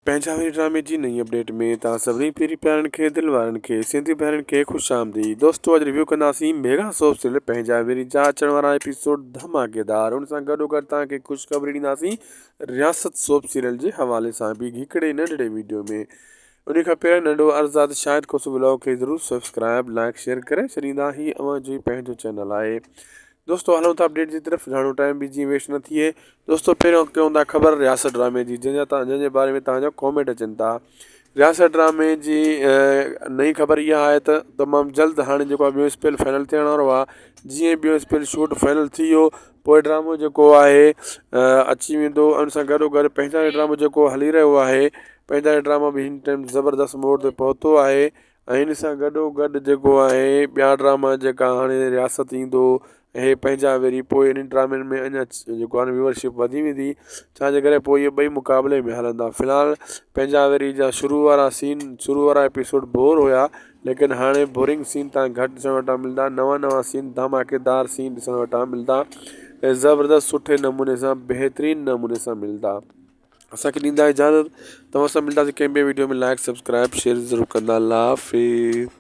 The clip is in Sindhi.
پنهنجا واري ڊرامي جي نئين اپڊيٽ ۾ توهان سڀني پيري پيارن کي دل وارن کي سنڌي ڀائرن کي خوش آمديد دوستو اڄ ريويو ڪنداسين ميگا سوپ سيريل پنهنجا ويري جا اچڻ وارا ايپيسوڊ ڌماڪيدار ان سان گڏو گڏ توهان کي خوشخبري ڏينداسين رياست سوپ سيريل جي حوالي سان به هڪڙي ننڍڙي ويڊيو ۾ ان کان پهريان ننڍو عرض آهي ته شاهد کوسو ولاگ کي ضرور سبسڪرائب لائڪ شيئر ڪري ڇڏيندا هي اوهان جو پنهنجو چينل آهي دوستو هلون ٿا اپڊيٽ جي طرف گهڻو ٽائيم به جيئن ويسٽ نه ٿئي دوستو پهريون ڪيون ٿا خبر رياست ڊرامي جي جنهن جا تان جنهن جي باري ۾ تان جا ڪامينٽ اچن ٿا رياست ڊرامي جي نئين خبر اها آهي ته تمام جلد هاڻي جيڪو آهي ٻيو اسپيل فائنل ٿيڻ وارو آهي جيئن ٻيو اسپيل شوٽ فائنل ٿي ويو پوء ڊرامو جيڪو آهي اچي ويندو ان سان گڏو گڏ پنهنجا ڊرامو جيڪو هلي رهيو آهي پنهنجا ڊرامو به هن ٽائيم زبردست موڙ تي پهتو آهي ۽ ان سان گڏو گڏ جيڪو آهي ٻيا ڊراما جيڪا هاڻي رياست ايندو ۽ هي پنهنجا وري پوء انهن ڊرامن ۾ اڃا جيڪو آهي ويورشپ وڌي ويندي ڇا جي ڪري پوء اهي ٻئي مقابلي ۾ هلندا في الحال پنهنجا وري جا شروع وارا سين شروع وارا ايپيسوڊ بور هيا ليڪن هاڻي بورنگ سين تان گهٽ ڏسڻ وٽان ملندا نوان نوان سين ڌماڪيدار سين ڏسڻ وٽان ملندا ۽ زبردست سٺي نموني سان بهترين نموني سان ملندا اسان کي ڏيندا اجازت توهان سان ملنداسين ڪنهن ٻي ويڊيو ۾ لائڪ سبسڪرائب شيئر ضرور ڪندا الله حافظ.